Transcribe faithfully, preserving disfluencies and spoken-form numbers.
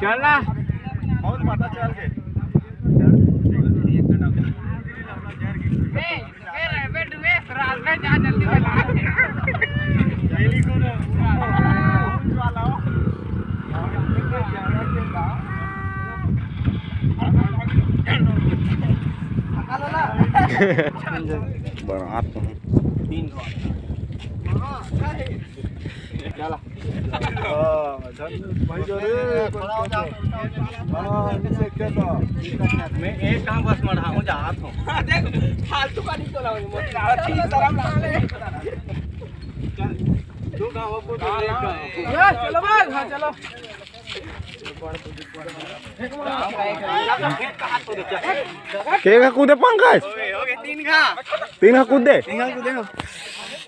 चल ना। बनात हूँ। मैं एक काम बस मढ़ाऊँ, जात हूँ। देख, फालतू का नहीं बोला मुझे, मोती रावत की शर्म लगा ले। तू कहाँ हो, खुद देख कहाँ हो। चलो भाई, हाँ, चलो। के का कूदे पंकज? तीन का कूदे। तीन का कूदे।